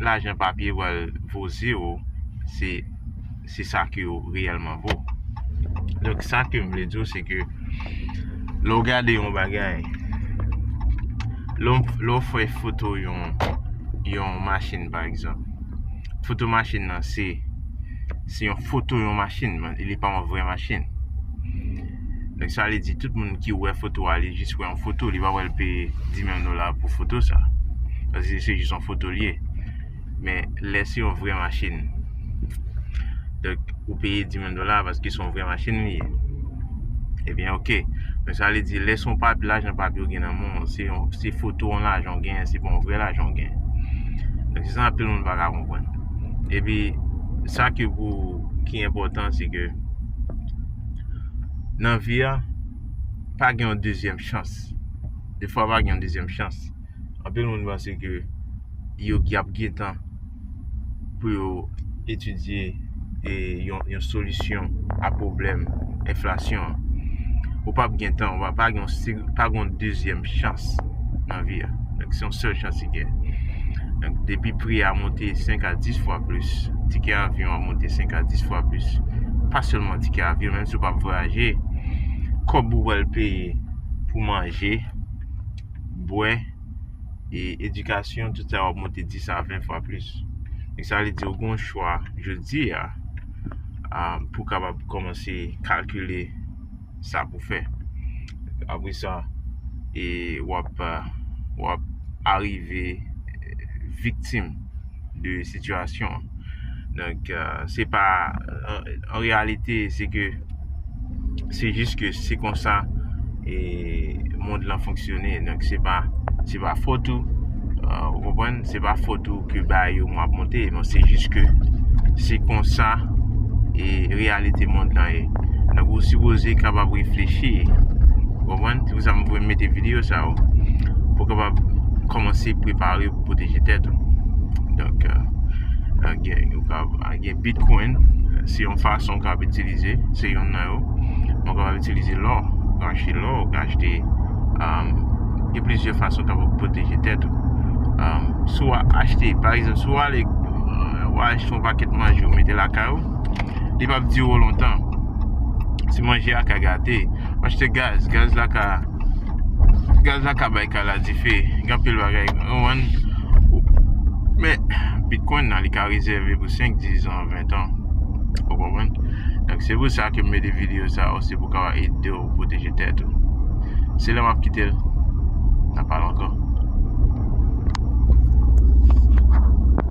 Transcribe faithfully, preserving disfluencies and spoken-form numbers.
lajan papye pral vo zewo, se, se sa ke yo reyèlman vo. Donk, sa ke m vle di w, se ke lè w gade yon bagay, lè w, lè w fè foto yon, yon machin, pa egzanp, foto machin nan, se, se yon foto yon machin, men li pa yon vrè machin. Donk, sa vle di, tout moun ki wè foto a, li jis wè yon foto, li pa wè l peye dis mil dola pou foto sa. Paske se jis yon foto li ye. Men, lè se yon vrè machin, donk, ou peye dis mil dola paske se yon vrè machin li ye. Ebyen, oke. Donk, sa vle di, lè se yon papye, lajan papye ou gen nan men w, se yon, se foto yon lajan w genyen, se pa yon vrè lajan w genyen. Donk, se sa anpil moun pa ka konprann. Epi, sa ke pou, ki enpòtan, se ke nan vi a, pa gen yon dezyèm chans. Defwa, pa gen yon dezyèm chans. Anpil moun panse ke yo, y ap gen tan pou yo etidye, e, yon, yon solisyon a pwoblèm enflasyon an. Ou p ap gen tan, ou pa, pa gen yon se-, pa gen yon dezyèm chans nan vi a. Donk, se yon sèl chans ki gen. Donk, depi pri a monte senk a dis fwa plis, tikè avyon a monte senk a dis fwa plis, pa sèlman tikè avyon, menm si w p ap vwayaje, kòb ou pral peye pou manje, bwè, e edikasyon, tout sa w ap monte dis a ven fwa plis. E sa vle di w gen yon chwa jodi a, a, pou w kapab kòmanse kalkile sa pou fè. Apre sa, e w ap, a, w ap arive, e, viktim de sitiyasyon an. Donk, e, se pa, an, an reyalite, se ke, se jis ke se konsa, e, mond lan fonksyone. Donk, se pa, se pa fòt ou, e, ou konprann? Se pa fòt ou ke bagay yo ap monte, non, se jis ke se konsa, e, reyalite mond lan ye. Donk, ou sipoze kapab reflechi, ou konprann? Se pou sa m vle mete videyo sa yo, pou w kapab kòmanse prepare pou pwoteje tèt ou. Donk, e, e, gen, ou ka, gen Bitcoin, se yon fason w kab itilize, se youn nan yo. Men w kapab itilize lò, ou ka achte lò, ou ka achte, um, gen plizyè fason w kapab pwoteje tèt ou. Um, si w achte, pa egzanp, si w ale, e, w achte yon pakèt manje, ou mete lakay ou, li p ap dire w lontan. Si manje a ka gate, w achte gaz, gaz la ka, gaz la ka bay kay la dife, gen anpil bagay, ou konprann? Men, Bitcoin nan, li ka rezève pou senk, diz an, ven an. Ou konprann? Donk, se pou sa ke m mete videyo sa yo, se pou kapab ede w pwoteje tèt ou. Se la m ap kite l. N a pale ankò.